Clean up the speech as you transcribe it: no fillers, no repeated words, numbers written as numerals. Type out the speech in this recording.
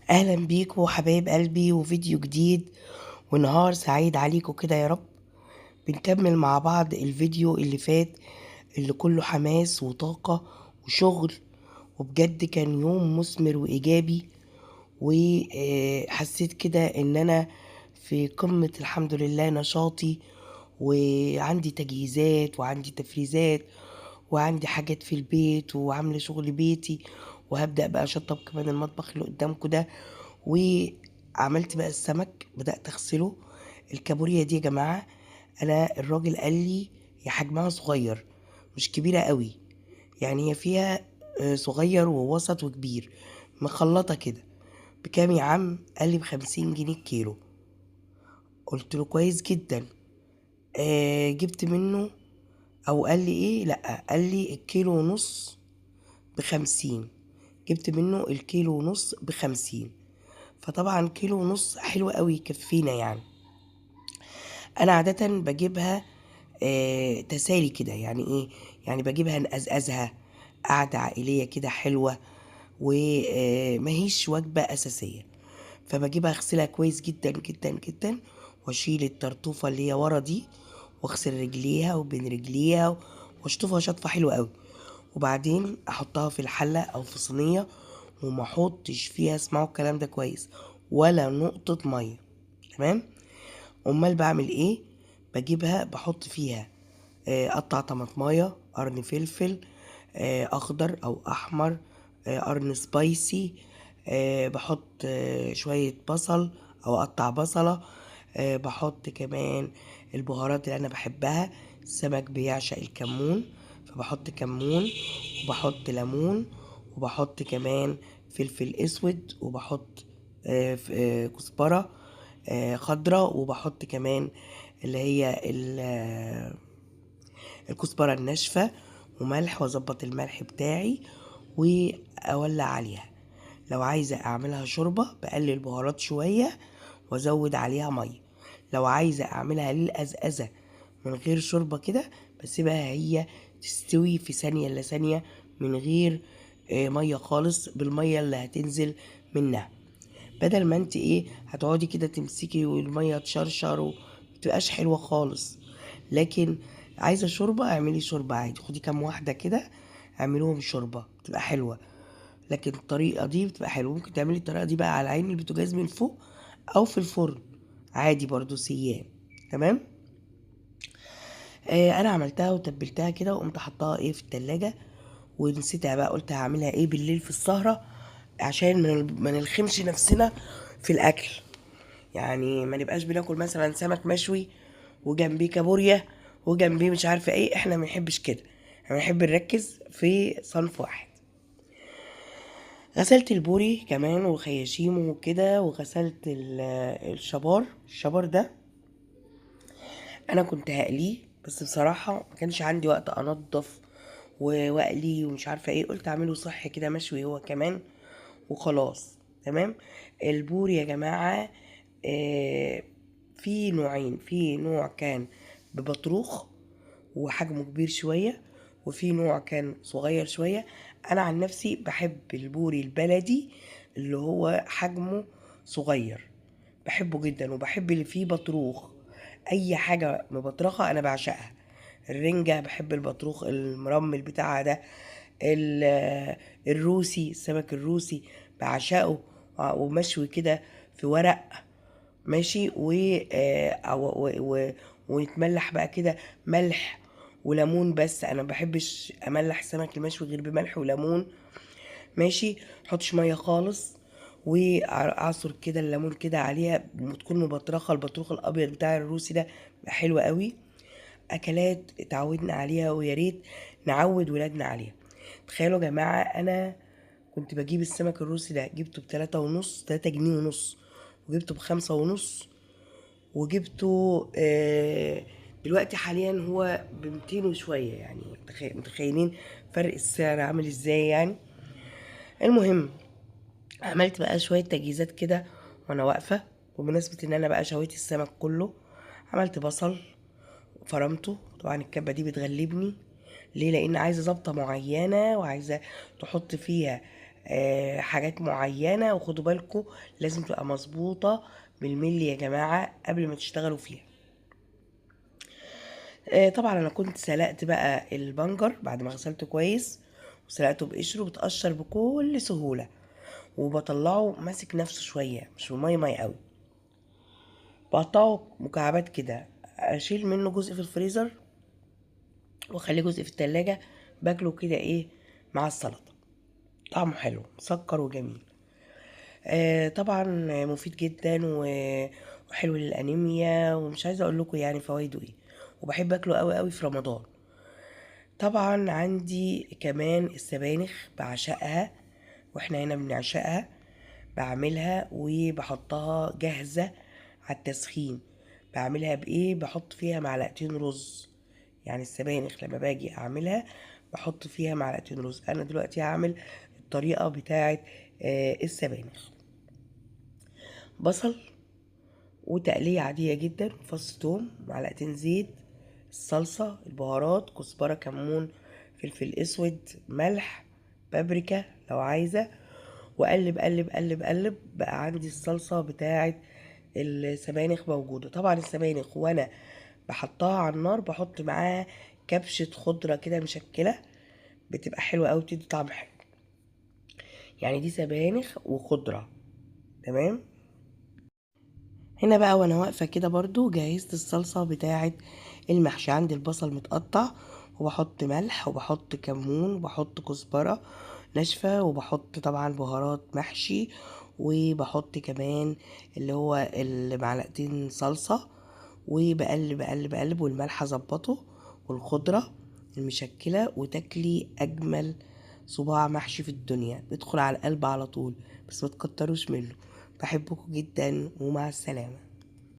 اهلا بيكم حبايب قلبي، وفيديو جديد ونهار سعيد عليكم كده يا رب. بنكمل مع بعض الفيديو اللي فات اللي كله حماس وطاقة وشغل، وبجد كان يوم مثمر وإيجابي، وحسيت كده إن أنا في قمة الحمد لله نشاطي، وعندي تجهيزات وعندي تفريزات وعندي حاجات في البيت وعاملة شغل بيتي، وهبدأ بقى أشطب كمان المطبخ اللي قدامكم ده. وعملت بقى السمك، بدأت أغسله. الكابوريا دي يا جماعة أنا الراجل قال لي هي حجمها صغير مش كبيرة قوي، يعني هي فيها صغير ووسط وكبير مخلطة كده. بكام يا عم؟ قال لي ب50 جنيه الكيلو. قلت له كويس جدا. جبت منه، أو قال لي إيه، لأ قال لي الكيلو ونص ب50، جبت منه الكيلو ونص ب50. فطبعا كيلو ونص حلو قوي يكفينا يعني. أنا عادة بجيبها تسالي كده، يعني إيه؟ يعني بجيبها نقزقزها، قعدة عائلية كده حلوة، وماهيش وجبة أساسية. فبجيبها أغسلها كويس جدا جدا جدا، وأشيل الطرطوفة اللي هي ورا دي، وأغسل رجليها وبين رجليها، وأشطفها شطفة حلوة قوي، وبعدين أحطها في الحلة أو في صينية، وما أحطش فيها، اسمعوا الكلام ده كويس، ولا نقطة مية. تمام؟ أمال بعمل إيه؟ بجيبها بحط فيها، قطع طماطماية، قرن فلفل، أخضر أو أحمر، قرن سبايسي، بحط شوية بصل أو أقطع بصلة، بحط كمان البهارات اللي أنا بحبها. السمك بيعشق الكمون، فبحط كمون وبحط ليمون وبحط كمان فلفل أسود، وبحط كزبرة، خضرة، وبحط كمان اللي هي الكزبرة الناشفة، وملح، واظبط الملح بتاعي واولع عليها. لو عايزة اعملها شوربة بقلل بهارات شوية وازود عليها مية. لو عايزة اعملها للأزأزة من غير شوربة كده بسيبها هي تستوي في ثانية الا ثانية من غير مية خالص، بالمية اللي هتنزل منها، بدل ما انت هتقعدي كده تمسكي والمية تشرشر ومتبقاش حلوة خالص. لكن عايزة شوربة اعملي شوربة عادي، خدي كام واحدة كده اعملوهم شوربة بتبقى حلوة. لكن الطريقة دي بتبقى حلوة. ممكن تعملي الطريقة دي بقى على عين البوتاجاز من فوق او في الفرن عادي برضو سيان. تمام؟ انا عملتها وتبلتها كده وقمت حطاها في التلاجة، ونسيتها بقى، قلت هعملها بالليل في السهرة عشان ما نلخمش نفسنا في الاكل، يعني ما نبقاش بناكل مثلا سمك مشوي وجنبيه كابوريا وجنبيه مش عارفه ايه. احنا ما بنحبش كده، احنا بنحب نركز في صنف واحد. غسلت البوري كمان وخياشيمه وكده، وغسلت الشبار. الشبار ده انا كنت هقليه، بس بصراحه ما كانش عندي وقت انضف واقلي ومش عارفه ايه، قلت اعمله صح كده مشوي هو كمان وخلاص. تمام؟ البوري يا جماعه، في نوعين، في نوع كان ببطروخ وحجمه كبير شويه، وفي نوع كان صغير شويه. انا عن نفسي بحب البوري البلدي اللي هو حجمه صغير، بحبه جدا، وبحب اللي فيه بطروخ. اي حاجه مبطرخه انا بعشقها. الرنجه بحب البطروخ المرمل بتاعها ده، الروسي، السمك الروسي بعشقه، ومشوي كده في ورق ماشي، ويتملح بقى كده ملح وليمون. بس انا ما بحبش املح السمك المشوي غير بملح وليمون، ماشي، حطش ميه خالص، واعصر كده الليمون كده عليها، وتكون مبطرخه. البطروخ الابيض بتاع الروسي ده بقى حلو قوي. اكلات اتعودنا عليها، ويا ريت نعود ولادنا عليها. تخيلوا يا جماعه، انا كنت بجيب السمك الروسي ده، جبته بتلاتة ونص، تلاتة جنيه ونص، وجبته بخمسة ونص، وجبته دلوقتي حاليا هو بمتين وشوية، يعني متخيلين فرق السعر عامل ازاي يعني. المهم عملت بقى شوية تجهيزات كده وانا واقفة، وبمناسبة ان انا بقى شويت السمك كله، عملت بصل فرمته. طبعا الكبة دي بتغلبني ليه؟ لان عايزة ظبطة معينة، وعايزة تحط فيها حاجات معينة، وخدوا بالكم لازم تبقى مظبوطة بالملي يا جماعة قبل ما تشتغلوا فيها. طبعا انا كنت سلقت بقى البنجر بعد ما غسلته كويس وسلقته بقشره، بتقشر بكل سهولة، وبطلعه ماسك نفسه شوية مش مي مي قوي. بقطعه مكعبات كده، اشيل منه جزء في الفريزر واخليه جزء في التلاجة، باكله كده ايه مع السلطة، طعمه حلو مسكر وجميل. طبعا مفيد جدا وحلو للانيميا، ومش عايزه اقول لكم يعني فوائده ايه، وبحب اكله قوي قوي في رمضان. طبعا عندي كمان السبانخ، بعشقها واحنا هنا بنعشقها، بعملها وبحطها جاهزة على التسخين. بعملها بايه؟ بحط فيها معلقتين رز، يعني السبانخ لما باجي اعملها بحط فيها معلقتين رز. انا دلوقتي هعمل الطريقة بتاعه السبانخ. بصل وتقلية عادية جدا، فص توم، معلقتين زيت، الصلصة، البهارات، كزبرة، كمون، فلفل اسود، ملح، بابريكا لو عايزة، وقلب قلب قلب قلب. بقى عندي الصلصة بتاعة السبانخ موجودة. طبعا السبانخ وانا بحطها على النار بحط معاها كبشة خضرة كده مشكلة، بتبقى حلوة قوي، بتدي طعم حلو. يعني دي سبانخ وخضرة، تمام. هنا بقى وانا واقفة كده برضو جهزت الصلصة بتاعة المحشي. عندي البصل متقطع، وبحط ملح وبحط كمون وبحط كزبرة ناشفة، وبحط طبعا بهارات محشي، وبحط كمان اللي هو المعلقتين صلصة، وبقلب قلب قلب، والملح اظبطه، والخضرة المشكلة، وتاكلي اجمل صباع محشي في الدنيا، بيدخل على القلب على طول، بس ما تكتروش منه. بحبكم جدا ومع السلامة.